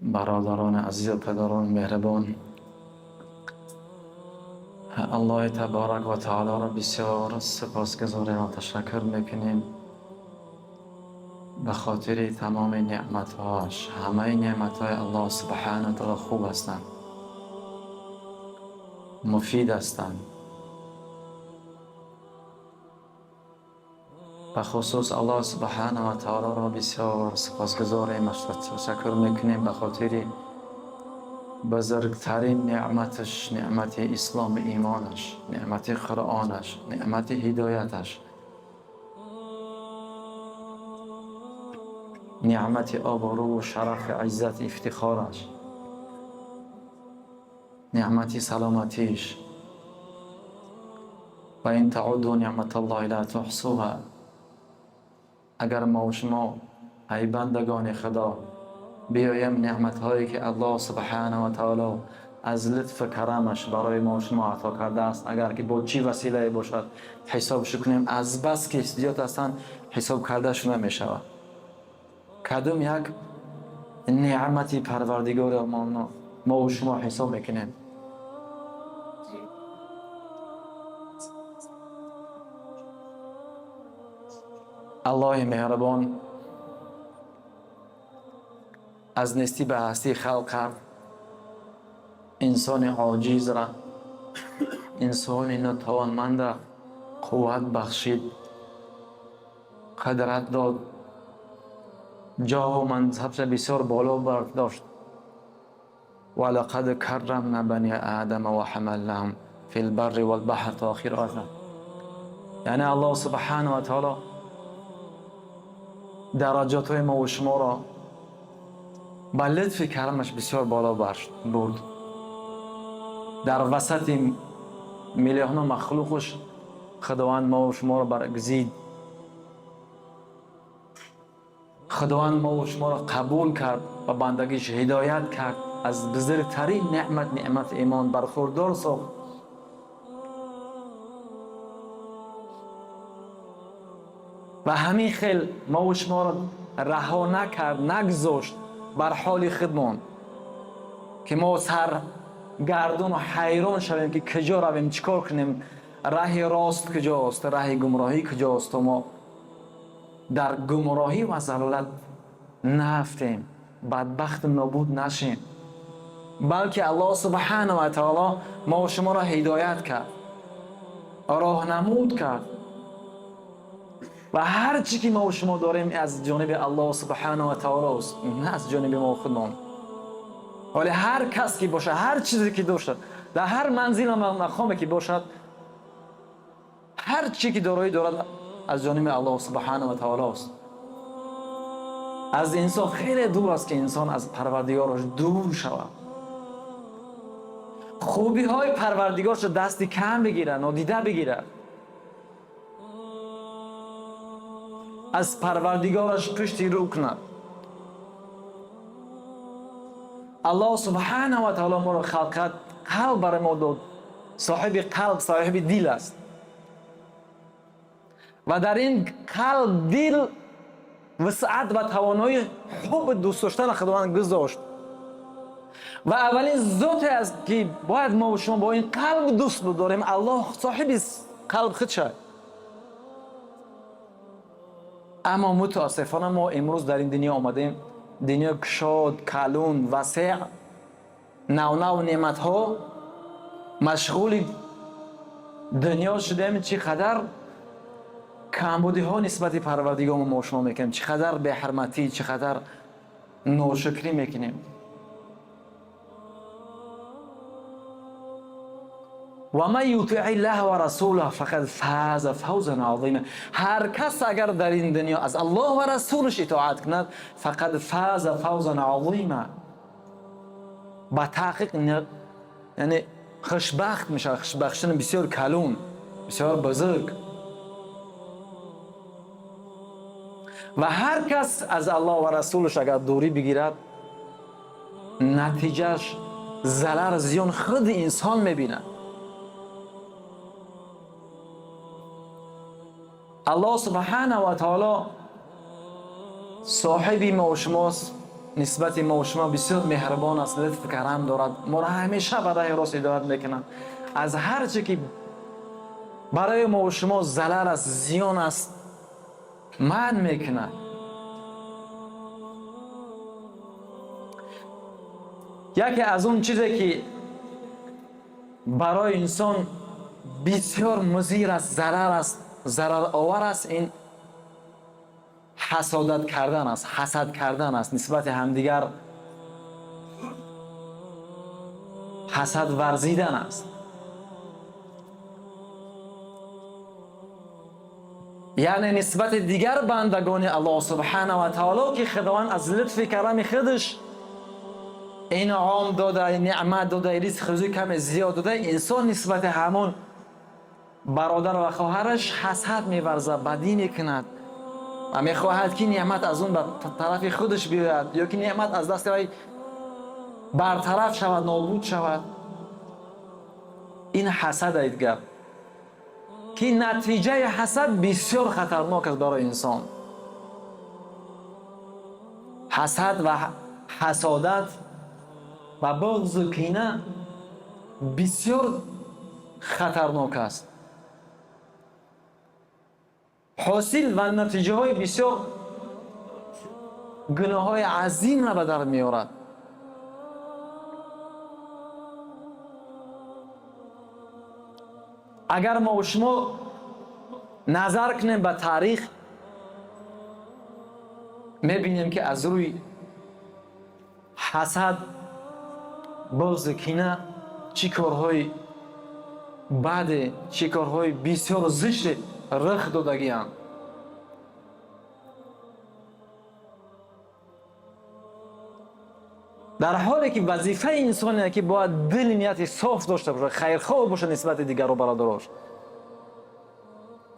Бародарони азиз ва падарони меҳрибон, Аллоҳи табарак ва таолоро бисёр сипосгузорем ва ташаккур мекунем ба хотири тамоми неъматҳояш. Ҳамаи неъматҳои Аллоҳ субҳанаҳу ва таоло хуб ҳастанд, муфид ҳастанд. Бахусус Аллоҳ субҳанаҳу ва таолоро бисёр сипосгузорем ва ташаккур мекунем ба хотири бузургтарин неъматаш, неъмати ислому имонаш, неъмати Қуръонаш, неъмати ҳидояташ, неъмати обрӯву шарафу иззат ифтихораш, неъмати саломатиш. Ва ин таъудду неъматаллоҳи ла туҳсуҳа. Агар мо шумо ай бандагони Худо биёем неъматҳое ки Аллоҳ субҳанаҳу ва таоло аз лутфу карамаш барои мо шумо ато кардааст, агар ки бо чӣ василае бошад ҳисобш кунем, аз бас ки зиёд ҳастанд ҳисоб кардаш намешавад. Кадом як неъмати Парвардигори мо шумо ҳисоб мекунем? Аллоҳи меҳрибон аз нестӣ ба ҳастӣ халқ кард инсони оҷизра, инсони нотавонмандра қувват бахшид, қудрат дод, ҷоҳу мансабша бисёр боло бардошт. Ва лақад каррамна бани одама ва ҳамалнаҳум фил барри вал баҳр то охир оят. Яъне Аллоҳ субҳанаҳу ва таоло дараҷотҳои мо ва шуморо ба лутфи карамаш бисёр боло бурд. Дар васати миллионҳо махлуқаш Худованд мо ва шуморо баргузид, Худованд мо ва шуморо қабул кард ва бандагиш ҳидоят кард, аз бузургтарин неъмат, неъмати имон бархурдор сохт. Ва ҳамин хел мо ва шуморо раҳо накард, нагузошт бар ҳоли худ монд ки мо саргардону ҳайрон шавем ки куҷо равем, чӣ кор кунем, раҳи рост куҷост, раҳи гумроҳӣ куҷост, то мо дар гумроҳӣ ва залолат наафтем, бадбахту нобуд нашем, балки Аллоҳ субҳанаҳу ва таоло мо ва шуморо ҳидоят кард, роҳнамуд кард ва ҳар чӣ ки мо ва шумо дорем аз ҷониби Аллоҳ субҳанаҳу ва таолост, на аз ҷониби мо худмон. Вале ҳар кас ки бошад, ҳар чизе ки дошад, дар ҳар манзил ва мақоме ки бошад, ҳар чӣ ки дороӣ дорад аз ҷониби Аллоҳ субҳанаҳу ва таолост. Аз инсон хеле дур аст ки инсон аз Парвардигораш дур шавад, хубиҳои Парвардигорашро дасти кам бигирад, нодида бигирад, аз Парвардигораш пушти рӯ кунад. Аллоҳ субҳанаҳу ва таоло моро халқ кард, қалб барои мо дод, соҳиби қалб, соҳиби дил аст ва дар ин қалб, дил вусъат ва тавоноии ҳуб дӯст доштан Худованд гузошт ва аввалин зоте аст ки бояд мо шумо бо ин қалб дӯст бидорем. Аллоҳ соҳиби қалб худ шавад. Аммо мутаассифона мо имрӯз дар ин дунё омадем, дунё кушод, калун, васеъ, навнав неъматҳо, машғули дунё шудем. Чӣ қадар камбудиҳо нисбати Парвардигор мо шумо мекунем, чӣ қадар беҳурматӣ, чӣ қадар ношукрӣ мекунем. Ва ман ютиъ иллаҳа ва расулаҳу фақад фаза фавзан азима. Ҳар кас агар дар ин дунё аз Аллоҳ ва расулаш итоат кунад, фақад фаза фавзан азима, ба таҳқиқ яъне хушбахт мешавад, хушбахтшудани бисёр калон, бисёр бузург. Ва ҳар кас аз Аллоҳ ва расулаш агар дурӣ бигирад, натиҷааш зарар, зиён худи инсон мебинад. Аллоҳ субҳанаҳу ва таоло соҳиби мо шумост. нисбати мо шумо бисёр меҳрубон аст, лутф карам дорад, моро ҳамеша ба роҳи рост ҳидоят мекунад. Аз ҳар чӣ ки барои мо шумо залал аст, зиён аст, манъ мекунад. Яке аз он чизе ки барои инсон бисёр музир аст, зарар аст, зараровар аст, ин ҳасодат кардан аст, ҳасад кардан аст нисбати ҳамдигар, ҳасад варзидан аст. Яъне нисбати дигар бандагони Аллоҳ субҳана ва таоло, ки Худованд аз лутфи карами худаш инъом дода, неъмат дода, ризқ рӯзӣ каме зиёд дода, инсон нисбати ҳамон бародар ва хоҳараш ҳасад меварзад, бадӣ мекунад ва мехоҳад ки неъмат аз он ба тарафи худаш биёяд ё ки неъмат аз дасти вай бартараф шавад, нобуд шавад. Ин ҳасад аид гап, ки натиҷаи ҳасад бисёр хатарнок аст барои инсон. Ҳасад ва ҳасодат ва буғзу кина бисёр хатарнок аст. Ҳосил ва натиҷаҳои бисёр гуноҳҳои азимро ба дар меорад. Агар мо шумо назар кунем ба таърих, мебинем ки аз рӯи ҳасад, буғзу кина чӣ корҳои баде, чӣ корҳои бисёр зиште рых додагианд. Дар ҳоле ки вазифаи инсоне ки бояд дили нияти соф дошта бошад, хайрхоҳ бошад нисбати дигару бародарош.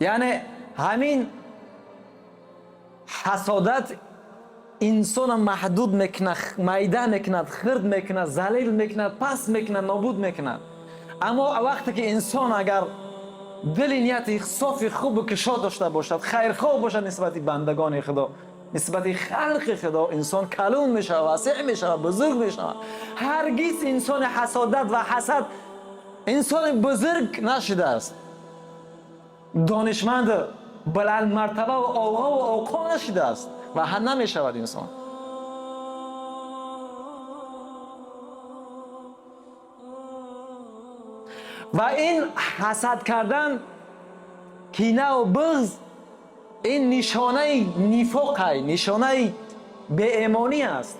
Яъне ҳамин ҳасодат инсона маҳдуд мекунад, майда мекунад, хирд мекунад, залил мекунад, паст мекунад, нобуд мекунад. Аммо вақте ки инсон агар дили нияти софи хубу кушод дошта бошад, хайрхоҳ бошад нисбати бандагони Худо, нисбати халқи Худо, инсон калон мешавад, васеъ мешавад, бузург мешавад. Ҳаргиз инсони ҳасодат ва ҳасад инсони бузург нашудааст, донишманд, баландмартаба ва оғову оқо нашудааст ва ҳам намешавад инсон. Ва ин ҳасад кардан, кинаву буғз, ин нишонаи нифоқай, нишонаи беэмонӣ аст,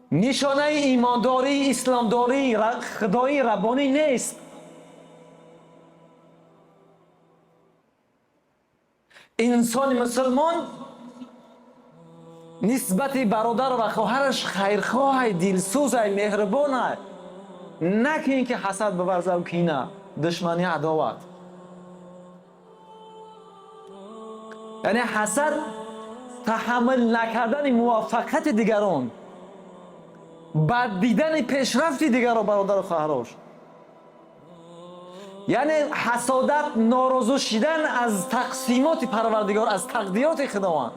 нишонаи имондорӣ, исломдорӣ, худоӣ, раббонӣ нест. Инсони мусулмон нисбати бародар ва хоҳараш хайрхоҳай, дилсӯзай, меҳрубонай, на ки ин ки ҳасад биварзав, кина, душманӣ, адоват. Яъне ҳасад таҳаммул накардани муваффақияти дигарон, бад дидани пешрафти дигарро, бародару хоҳарош. Яъне ҳасодат норозу шидан аз тақсимоти Парвардигор, аз тақдироти Худованд.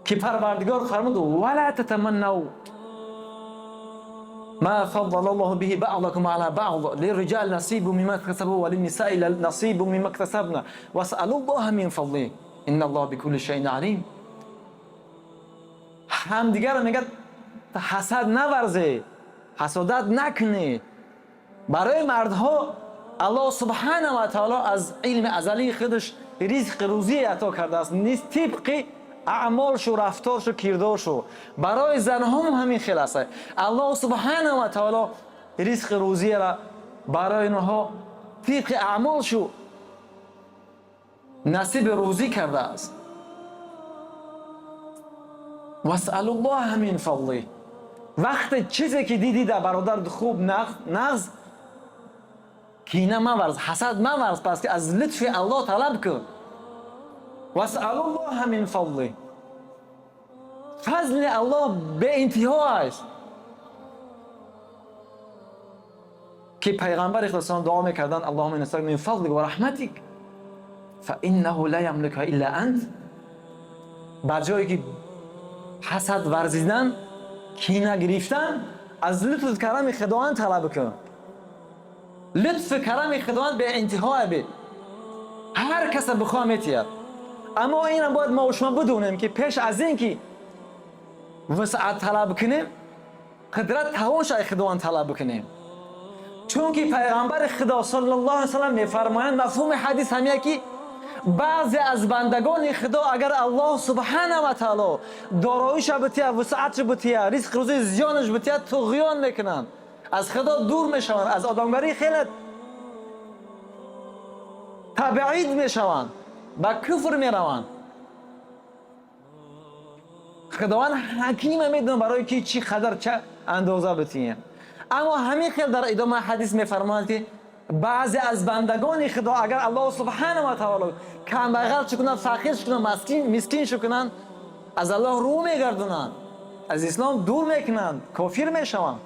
Ки Парвардигор фармуд: вала татаманнав ма фаддала Аллоҳу биҳи баъдакум ала баъд, лирриҷали насибу мимма иктасабу ва линнисаи насибу мимма иктасабна, васъалу Аллоҳа мин фадлиҳ, инна Аллоҳа бикулли шайъин алим. Ҳамдигарро мегӯяд ҳасад наварзе, ҳасодат накунед. Барои мардҳо Аллоҳ субҳана ва таоло аз илми азалии худаш ризқи рӯзие ато кардааст низ тибқи аъмолшу, рафторшу, кирдоршу. Барои занҳом ҳамин хел аст. Аллоҳ субҳана ва таоло ризқи рӯзиеро барои онҳо тибқи аъмолшу насиби рӯзӣ кардааст. Васъалуллоҳа мин фадлиҳ. Вақте чизе ки дидӣ дар бародар хуб, нағз, кина маварз, ҳасад маварз, пас ки аз лутфи Аллоҳ талаб кун. Васъалуллоҳа мин фадлиҳ. Фазли Аллоҳ беинтиҳо аст, ки пайғамбари Худо дуо мекарданд: Аллоҳумма инна асалука мин фазлика ва раҳматик фа иннаҳу ла ямликуҳа илла ант. Ба ҷое ки ҳасад варзидан, кина гирифтан, аз лутфу карами Худованд талаб кун. Лутфу карами Худованд беинтиҳо бе ҳар каса бихоҳ метиҳад. Аммо инам бояд мо шумо бидонем, ки пеш аз ин ки вусъат талаб кунем, қудрат тавонша ай Худованд талаб бикунем. Чунки пайғамбари Худо саллаллоҳу алайҳи васаллам мефармоянд, мафҳуми ҳадис ҳамия ки баъзе аз бандагони Худо агар Аллоҳ субҳана ва таоло дороиша бития, вусъатш бития, ризқ рӯзии зиёнаш бития, туғён мекунанд, аз Худо дур мешаванд, аз одамгарӣ хеле табъид мешаванд, ба куфр мераванд. Худованд ҳакима, медонад барои ки чӣ қадар ча андоза битием. Аммо ҳамин хел дар идома ҳадис мефармояд, ки баъзе аз бандагони Худо агар Аллоҳ субҳана ва таоло камбағал чӣ кунанд, фақир чӣ кунанд, мискин чӣ кунанд, аз Аллоҳ рӯ мегардонанд, аз ислом дур мекунанд, кофир мешаванд.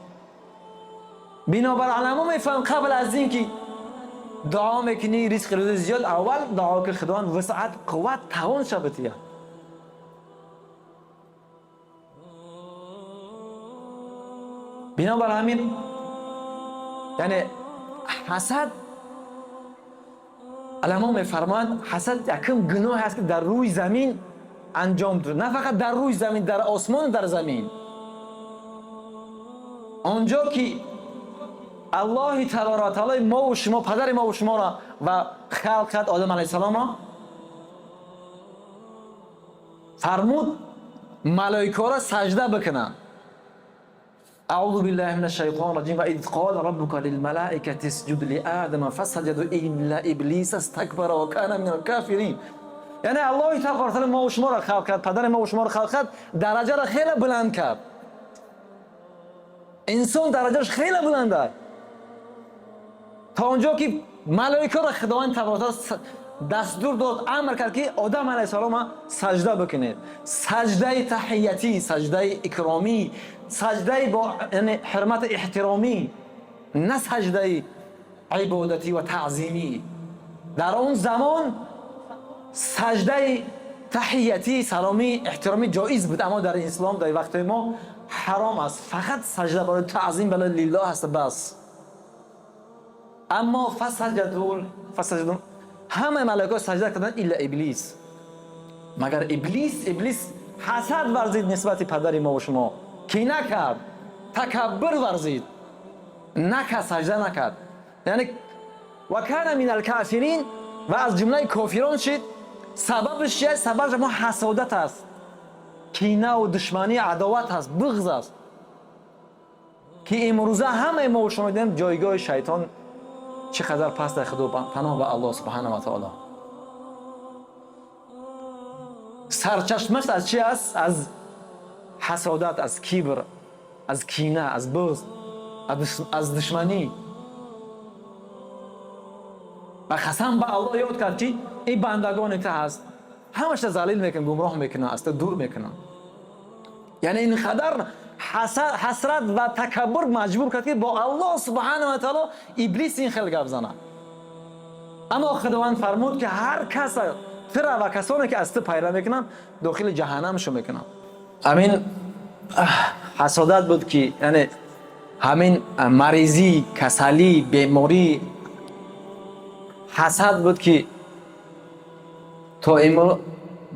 Бинобар уламо мефаҳманд, қабл аз ин ки дуо мекунӣ ризқи рӯзи зиёд, аввал дуо ки Худованд вусъат, қувват, тавонша битиҳад. Бинобар ҳамин, яъне ҳасад, уламо мефармоянд, ҳасад якум гуноҳе аст, ки дар рӯи замин анҷом дод. На фақат дар рӯи замин, дар осмону дар замин. Он ҷо ки Аллоҳи табарaka ва таолои мову шумо, падари мову шуморо ва халқ кард, Одам алайҳиссаломро фармуд малоикаро сажда бикунанд. أعوذ بالله من الشيطان الرجيم وإذ قال ربك للملائكة اسجدوا لآدم فسجدوا إلا إبليس استكبر وكان من الكافرين. یعنی الله تبارک و تعالی ما و شما را خلق کرد، پدر ما و شما را خلق کرد، درجه را خیلی بلند کرد. انسان درجهش خیلی بلند است تا اونجا که ملائکه را خداوند تبارک و تعالی دستور داد، امر کرد که آدم علیه السلام سجده بکنید. سجده تحیتی، سجده اکرامی، سجده با یعنی حرمت احترامی، نه سجده عبادتی و تعظیمی. در اون زمان سجده تحیتی، سلامی، احترامی جایز بود، اما در اسلام در وقت ما حرام است. فقط سجده برای تعظیم برای لله است بس. اما فسجدوا، همه ملائکه سجده کردن الا ابلیس. مگر ابلیس، ابلیس حسد ورزید نسبت پدر ما و شما، کینه کرد، تکبر ورزید، نکرد، سجده نکرد. یعنی و کان من الکافرین، و از جمله کافران شد. سببش چیه؟ سببش ما حسادت است، کینه و دشمنی، عداوت است، بغض است که امروزه همه ما و شما دیدیم جایگاه شیطان چقدر پست. در خدا پناه به الله سبحانه و تعالی. سرچشمش از چی است؟ از حسادت، از کبر، از کینه، از بغض، از دشمنی. و قسم به الله یاد کرد که این بندگان تو هست، همش ذلیل میکنن، گمراه میکنن، از تو دور میکنن. یعنی اینقدر حسرت و تکبر مجبور کرد که با الله سبحانه و تعالی ابلیس این خیلی گپ زنه. اما خداوند فرمود که هر کس تو و کسانی که از تو پیروی میکنن داخل جهنم شو میکنن. همین حسادت بود که یعنی همین مریضی، کسلی، بیماری حسد بود که تا امروز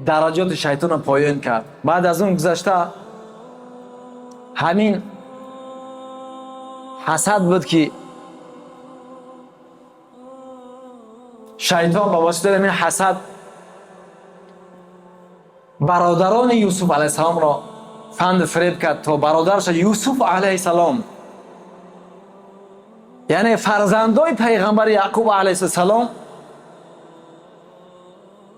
درجات شیطان را پایین کرد. بعد از اون گذشته همین حسد بود که شیطان با واسطه همین حسد برادران یوسف علیه السلام را فند فریب کرد تا برادرش یوسف علیه السلام، یعنی فرزندای پیغمبر یعقوب علیه السلام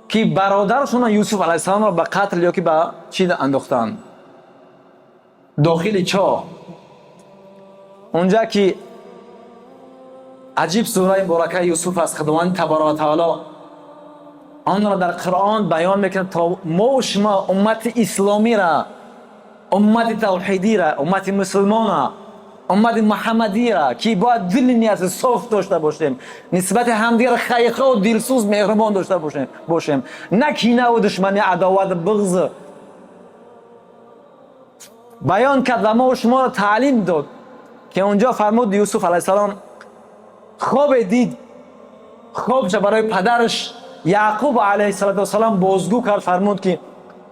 که برادرشون یوسف علیه السلام را به قتل یا که به چی انداختن داخل چاه. اونجا که عجیب سوره مبارکه یوسف از خداوند تبارک و تعالی آن را در قرآن بیان میکنه تا ما و شما امت اسلامی را، امت توحیدی را، امت مسلمان را уммати муҳаммадиро ки бояд дили нияти соф дошта бошем, нисбати ҳамдигар хайрхоҳу дилсӯз, меҳрубон дошта бошем, на кинаву душмани, адоват, бағз баён кард ва мо шуморо таълим дод ки онҷо фармуд Юсуф алайҳиссалом хобе дид, хобша барои падараш Яъқуб алайҳиссалоту вассалом бозгӯ кард. Фармуд ки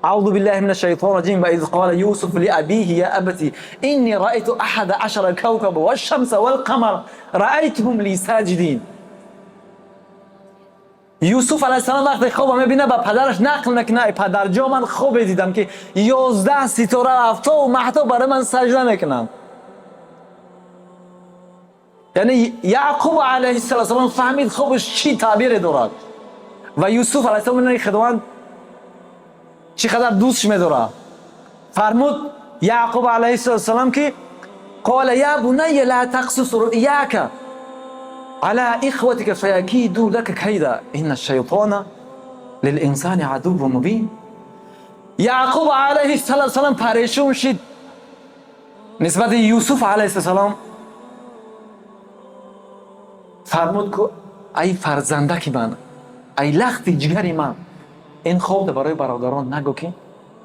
أعوذ بالله من الشيطان الرجيم وإذ قال يوسف لأبيه يا أبت إني رأيت 11 كوكبا والشمس والقمر رأيتهم لي ساجدين. Юсуф алайҳиссалом вақте хобо мебина, ба падараш нақл мекунад: эй падарҷо, ман хобе дидам ки 11 ситора, афтобу маҳтоб барои ман сажда мекунанд. Яъне Яъқуб алайҳиссалом фаҳмид хобаш чӣ таъбире дорад ва Юсуф алайҳиссалом худованд чӣ қадар дӯстш медорад. Фармуд Яъқуб алайҳиссалом ки قال يا بني لا تقصص رؤياك على إخوتك فيكيدوا لك كيدا إن الشيطان للإنسان عدو مبين. Яъқуб алайҳиссалом парешон шид нисбати Юсуф алайҳиссалом. Фармуд ку ай фарзандаки ман, ай лахти ҷигари ман, ин хобда барои бародарон нагӯ ки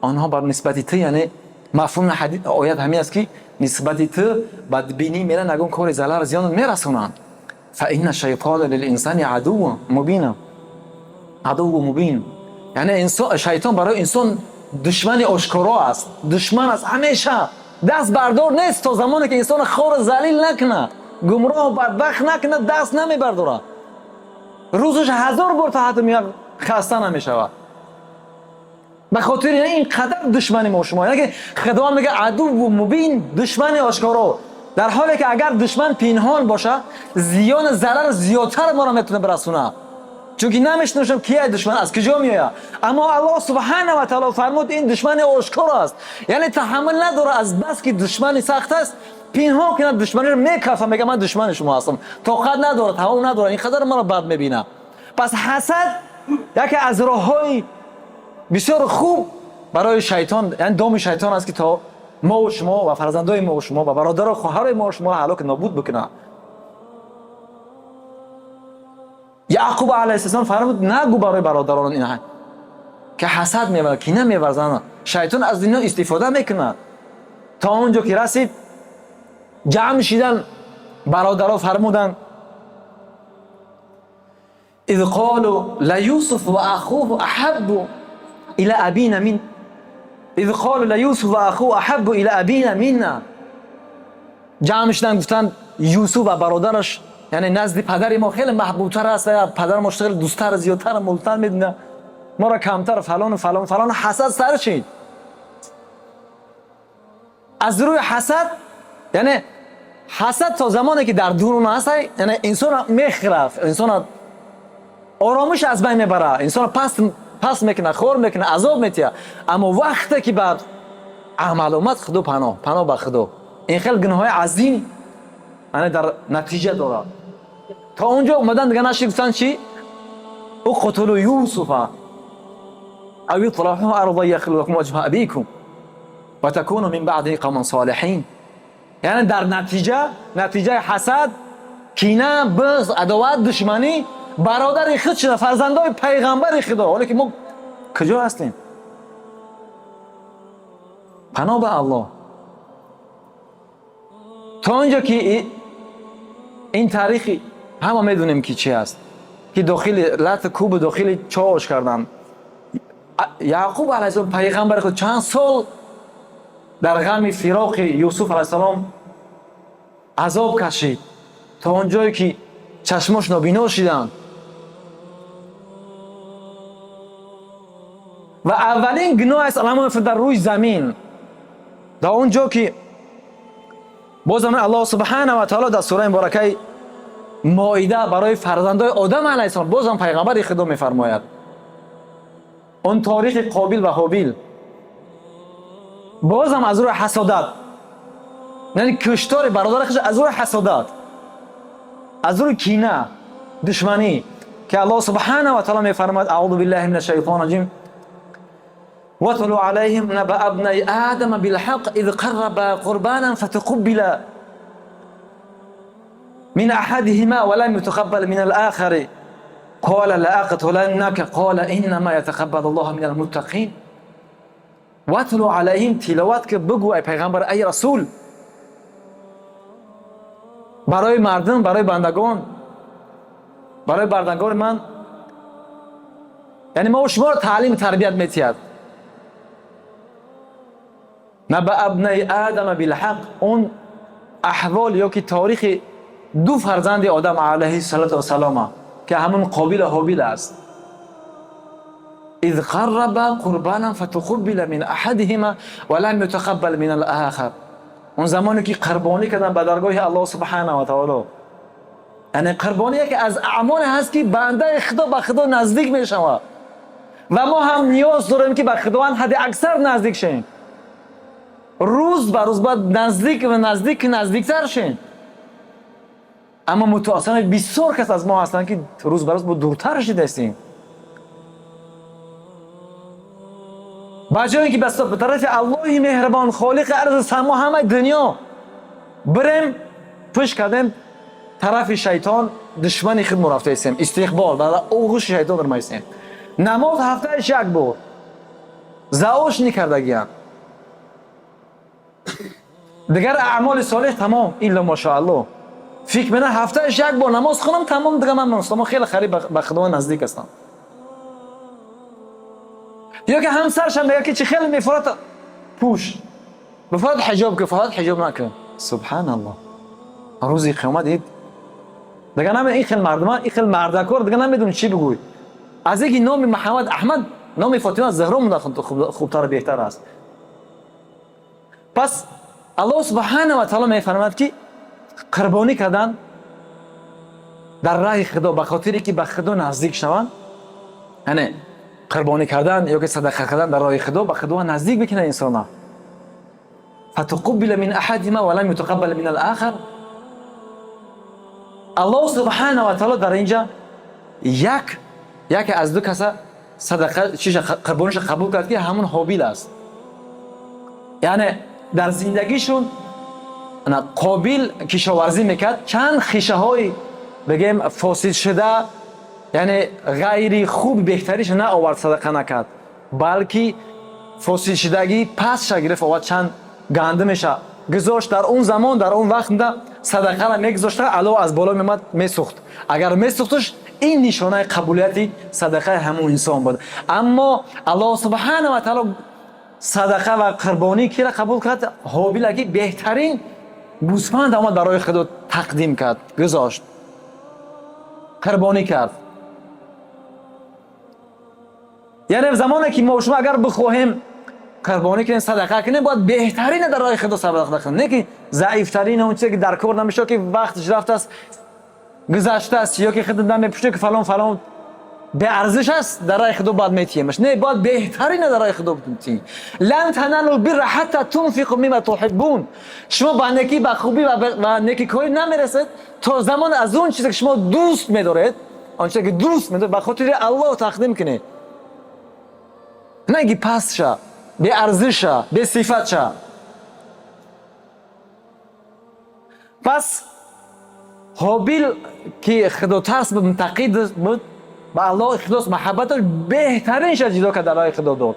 онҳо бар нисбати ту, яъне мафҳуми ҳадис оят ҳамин аст ки нисбати ту бадбинӣ меран, ягон кори залар зиён мерасонанд. فإن الشيطان للإنسان عدو مبين, عدو مبين, яъне шайтон барои инсон душмани ошкоро аст, душман аст, ҳамеша даст бардор нест то замоне ки инсона хору залил накунад, гумроҳу бадбахт накунад, даст намебардорад. Рӯзаш 1000 бор то ҳатто меяд, хаста намешавад. Ба хотири ин қадар душмани мо шумо, яъне ки худованд мега عدو مبين, душмани ошкоро, дар ҳоле ки агар душман пинҳон боша, зиён зарар зиёдтар моро метавона бирасонад, чунки намешиносем кия душман, аз куҷо меояд. Аммо Аллоҳ субҳана ва таоло фармуд ин душмани ошкор аст, яъне таҳаммул надорад, аз бас ки душмани сахт аст, пинҳон кунад душманиро, мекафа, мега ман душмани шумо ҳастам, тоқат надорад, ҳаво надорад, ин қадар маро бад мебинад. Пас ҳасад яке аз роҳҳои бисёр хуб барои шайтон, яъне доми шайтон аст ки то мо шумо ва фарзандои мо шумо ва бародару хоҳарои мо шуморо ҳалок нобуд бикунад. Яъқуб алайҳиссалом фармуд нагӯ барои бародарон ин ки ҳасад меварзанд, кина меварзанд, шайтон аз ино истифода мекунад. То он ҷо ки расид, ҷамъ шидан бародаро, фармуданд إذ قالوا ليوسف وأخوه أحب إلى أبينا من إذ قالوا ليوسف وأخوه أحب إلى أبينا منا. Ҷамъ шидан, гуфтанд Юсуф ва бародараш, яъне назди падари мо хеле маҳбубтар аст, падари мо хеле дӯсттар, зиёдтар, мултар медина, моро камтар, фалону фалон фалон. Ҳасад сар шид. Аз рӯи ҳасад, яъне ҳасад то замоне ки дар дурун аст, яъне инсона мехӯрад, инсона оромиш аз байн мебарад, инсона паст мекунад, хор мекунад, азоб метиҳад. Аммо вақте ки бар амал омад, худо паноҳ, паноҳ ба худо, ин хел гуноҳҳои азим яъне дар натиҷа дорад. То он ҷо омадан дига наши, гуфтанд чӣ? اقتلوا يوسف أو اطرحوه أرضا يخل لكم وجه أبيكم وتكونوا من بعده قوما صالحين. Яъне дар натиҷа, натиҷаи ҳасад, кина, бағз, адоват, душманӣ, бародари худ шуда, фарзандои пайғамбари худо. Ҳоле ки мо куҷо ҳастем? Паноҳ ба Аллоҳ. То он ҷо ки ин таърихи ҳама медонем ки чи аст, ки дохили лати кубу дохили чош карданд. Яъқуб алайҳиссалом, пайғамбари худ, чанд сол дар ғами фироқи Юсуф алайҳиссалом азоб кашид, то он ҷое ки чашмош нобино шиданд. Ва аввалин гуноҳ аст аламо дар рӯи замин, дар он ҷо ки бозам Аллоҳ субҳана ва таоло дар сураи муборакаи Моида барои фарзандои Одам алайҳиссалом, бозам пайғамбари худо мефармояд, он торихи Қобил ва Ҳобил, бозам аз рӯи ҳасодат, яъне куштори бародари худаш аз рӯи ҳасодат, аз рӯи кина, душманӣ, ки Аллоҳ субҳана ва таоло мефармояд: أعوذ بالله من الشيطان الرجيم واتل عليهم نبأ ابني آدم بالحق إذ قربا قربانا فتقبل من أحدهما ولم يتقبل من الآخر قال لأقتلنك قال إنما يتقبل الله من المتقين. واتل عليهم تلاوت که بگو ای پیغمبر، ای رسول، برای مردم، برای بندگان، برای بندگان من، یعنی ما و شما رو تعلیم تربیت میتید. نبأ ابنای آدم بالحق، اون احوال یا که تاریخ دو فرزند آدم علیه السلام که همون قابیل و هابیل است. اذ قربا قربانا فتقبل من احدهما ولم يتقبل من الاخر. اون زمانی که قربانی کردن به درگاه الله سبحانه و تعالی، یعنی قربانی یکی از اعمال هست که بنده خدا به خدا نزدیک می شود و ما هم نیاز داریم که به خداوند حد اکثر نزدیک شیم. روز به روز باید نزدیک و نزدیک نزدیکتر شیم. اما متاسفانه بسیار کس از ما هستند که روز به روز با دورتر شده هستیم. با جای اینکه به طرف الله مهربان خالق ارض سما همه دنیا بریم، پشت کردیم طرف شیطان، دشمن خود رفته هستیم، استقبال و آغوش شیطان رو میستیم. نماز هفتهش یک بار زعاش نکردگیان، دیگر اعمال صالح تمام، الا ماشاءالله. فکر منه هفتهش یک بار نماز خونم تمام، دیگه من مسلمان خیلی خریب به خدا نزدیک هستم. یا که همسرش هم میگه که چی خیلی میفرات پوش، بفرات حجاب که فرات حجاب نکن. سبحان الله، روزی قیامت دید دیگه نمی این خیلی مردمان، این خیلی مردکار دیگه نمیدونم چی بگوی. از اینکه نام محمد احمد، نام فاطمه زهرا مونده خوبتر بهتر است. پس الله سبحانه و تعالی میفرماید که قربانی کردن در راه خدا به خاطری که به خدا نزدیک شوند، یعنی قربانی کردن یا که صدقه کردن در راه خدا به خدا نزدیک بکنه انسان. فتقبل من احدهما ولم يتقبل من الاخر. الله سبحانه و تعالی در اینجا یک از دو کس صدقه چیش قربانیش قبول کرد که همون هابیل است. یعنی در زندگیشون قابیل کشاورزی میکرد، چند خیشه های بگیم فاسد شده، یعنی غیری خوب بهتریش نه آورد صدقه نکرد، بلکه فاسد شدگی پس گرفت آورد چند گندمش گذاشت. در اون زمان در اون وقت صدقه را میگذاشت، علاوه از بالا میمد میسوخت. اگر میسوختش این نشانه قبولیت صدقه همون انسان بود. اما الله سبحانه و تعالی صدقه و قربانی کی را قبول کرد؟ هابیل که بهترین گوسفند آمد برای خدا تقدیم کرد، گذاشت، قربانی کرد. یعنی زمانی که ما شما اگر بخواهیم قربانی کنیم، صدقه کنیم، باید بهترین در راه خدا صدقه کنیم، نه که ضعیفترین اون چیزی که در کار نمیشه که وقتش رفته است، گذشته است، یا که خود نمیپوشه که فلان فلان به ارزش است، در راه خدا باید میتیمش. نه، باید بهترین در راه خدا بتیم. لن تنالوا البر حتی تنفقوا مما تحبون. شما با نیکی، با خوبی و نیکی کاری نمیرسید تا زمان از اون چیزی که شما دوست میدارید، آن چیزی که دوست میدارید به خاطر الله تقدیم کنید، نه اینکه پس شه، به ارزش شه، به صفت شه. پس هابیل که خدا ترس بود، متقی بود، به الله اخلاص محبتش بهترین شد جدا که در راه خدا داد.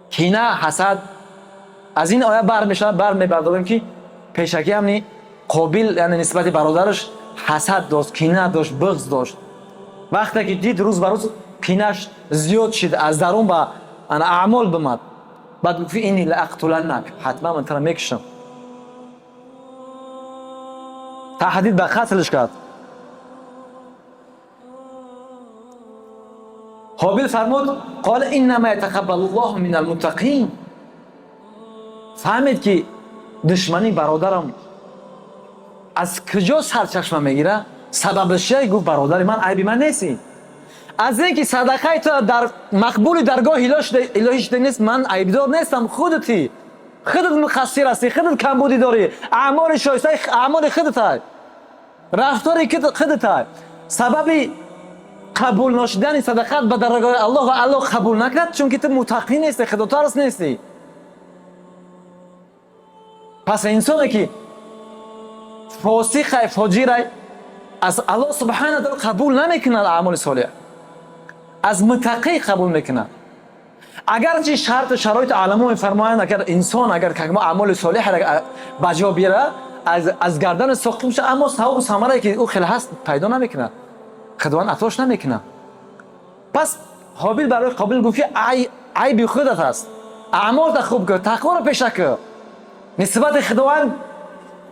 کینه، حسد، از این آیه بر میبرداریم که پیشکی هم نی قابیل یعنی نسبت برادرش حسد داشت، کینه داشت، بغض داشت. وقتی که دید روز به روز کینه‌اش زیاد شد، از درون به اعمال بمد. بعد گفت اینی لاقتلنک، حتما من تو را میکشم. تهدید به قتلش کرد. هابیل فرمود قال انما يتقبل الله من المتقین. فهمید که دشمنی برادرم از کجا سرچشمه میگیره؟ سببش چیه؟ گفت برادر من عیب من نیستی، از اینکه صدقه تو در مقبول درگاه الهی شده نیست، من عیبدار نیستم، خودتی، خودت مقصر هستی، خودت کمبودی داری، اعمال شایسته اعمال خودت، رفتار خودت. سبب قبول نشدن صدقات به درگاه الله و الله قبول نکرد چون که تو متقی نیستی، خداترس نیستی. پس انسانی که фосиқай, фоҷирай, аз Аллоҳ субҳана таала қабул намекунад аъмоли солеҳ, аз муттақӣ қабул мекунад. Агарчи шарту шароити уламо мефармоянд, агар инсон агар какма аъмоли солеҳ ба ҷо биёрад, аз гардан соқит мешавад, аммо савобу самарае ки ӯ хеле ҳаст пайдо намекунад, Худованд атош намекунад. Пас Ҳобил барои Қобил гуфт, ки айби худат аст, аъмолта хуб кун, тақворо пеша кун, нисбати Худованд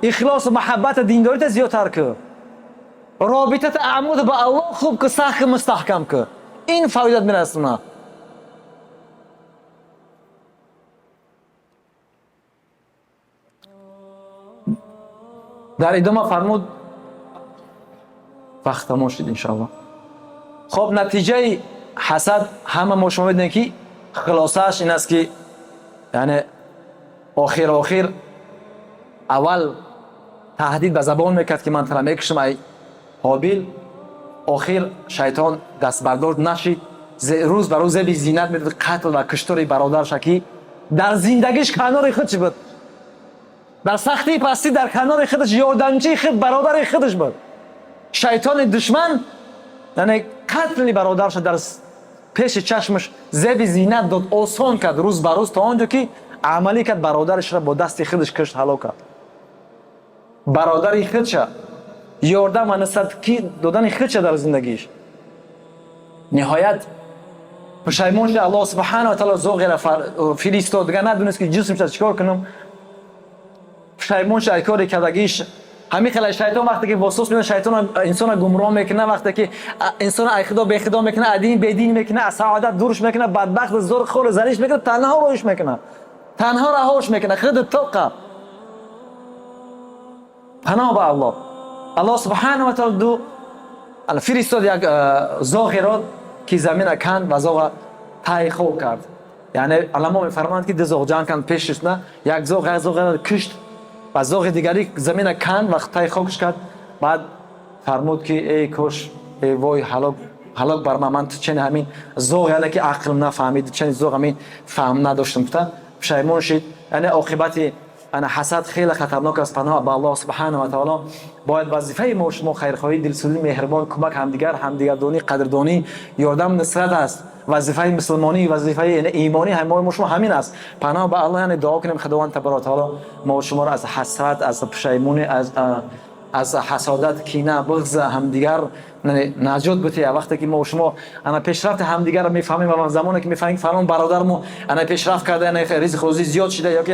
ихлосу маҳаббата диндорита зиёдтар кун, робитата аъмолта ба Аллоҳ хуб кун, сахт кун, мустаҳкам кун, ин фоидат мерасонад. Дар идома фармуд, вақт тамом шуд, иншоаллоҳ. Хоб, натиҷаи ҳасад ҳама мо шумо медонем, ки хулосааш ин аст, ки яъне охир аввал таҳдид ба забон мекард, ки ман тара мекушам, ай Ҳобил. Охир шайтон дастбардор нашид, рӯз ба рӯз зеби зинат медод қатл ва куштори бародарша, ки дар зиндагиш канори худ чӣ буд, дар сахтии пастӣ дар канори худаш, ёрдамчии худ, бародари худаш буд. Шайтони душман яъне қатли бародарша дар пеши чашмаш зеби зинат дод, осон кард рӯз ба рӯз, то он ҷо ки амалӣ кард, бародарашро бо дасти худаш кушт, ҳалок кард. Бародари худша, ёрдам ва нусрат додани худша дар зиндагиш. Ниҳоят пушаймон шуд, Аллоҳ субҳана ва таала зоғеро фиристод, дигар надонист, ки ҷисмша чикор кунам. Пушаймон шуд кори кардагиш. Ҳамин хела шайтон вақте ки васвас мекунад, шайтон инсонро гумроҳ мекунад, вақте ки инсонро ай худо бехудо мекунад, аз дин бедин мекунад, аз саодат дурш мекунад, бадбахт, зор, хор, залиш мекунад, танҳо роҳиш мекунад, танҳо раҳош мекунад, худ тоқа. Паноҳ ба Аллоҳ. Аллоҳ субҳана ва таала ду фиристод як зоғеро, ки замина канд ва зоға тай хок кард. Яъне уламо мефармоянд, ки ду зоғ ҷанг канд пешиш, на як зоғ як зоғ кушт ва зоғи дигари замина канд ва тай хокш кард. Баъд фармуд, ки эй кош, эй вой, ҳалок, ҳалок бар ман, ман чени ҳамин зоғ, яъне ки ақлм нафаҳмид, чени зоғ ҳамин фаҳм надоштам, гуфта пушаймон шид. Яъне оқибати ана ҳасад хеле хатарнок аст. Паноҳ ба Аллоҳ субҳана ва таоло. Бояд вазифаи мо шумо хайрхоҳӣ, дилсӯзӣ, меҳрибон, кӯмак ҳамдигар, ҳамдигардонӣ, қадрдонӣ, ёрдам, нусрат аст. Вазифаи мусулмонӣ, вазифаи имонӣ мо шумо ҳамин аст. Паноҳ ба Аллоҳ, яъне дуо кунем Худованд табарак таоло мо шуморо аз ҳасрат, аз пушаймонӣ, аз ҳасодат, кина, буғз ҳамдигар наҷот бутия. Вақте ки мо шумо ана пешрафти ҳамдигарро мефаҳмем ва замоне ки мефаҳмем, фалон бародармо ана пешрафт карда, яъне ризқ рӯзӣ зиёд шида ё ки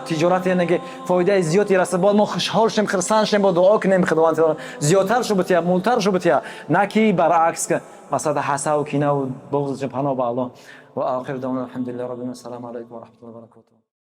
тиҷорат, яъне ки фоидаи зиёде расад, бояд мо хушҳол шем, хурсанд шем, бо дуо кунем Худованд зиёдтар шу бутия, мултар шу бутия, на ки баръакс, масалан ҳасаву кинаву буғз. Паноҳ ба Аллоҳ. Ва охир даъвана алҳамдулиллаҳи роббил алямин. Ассалому алайкум ва раҳматуллоҳи ва баракотуҳ.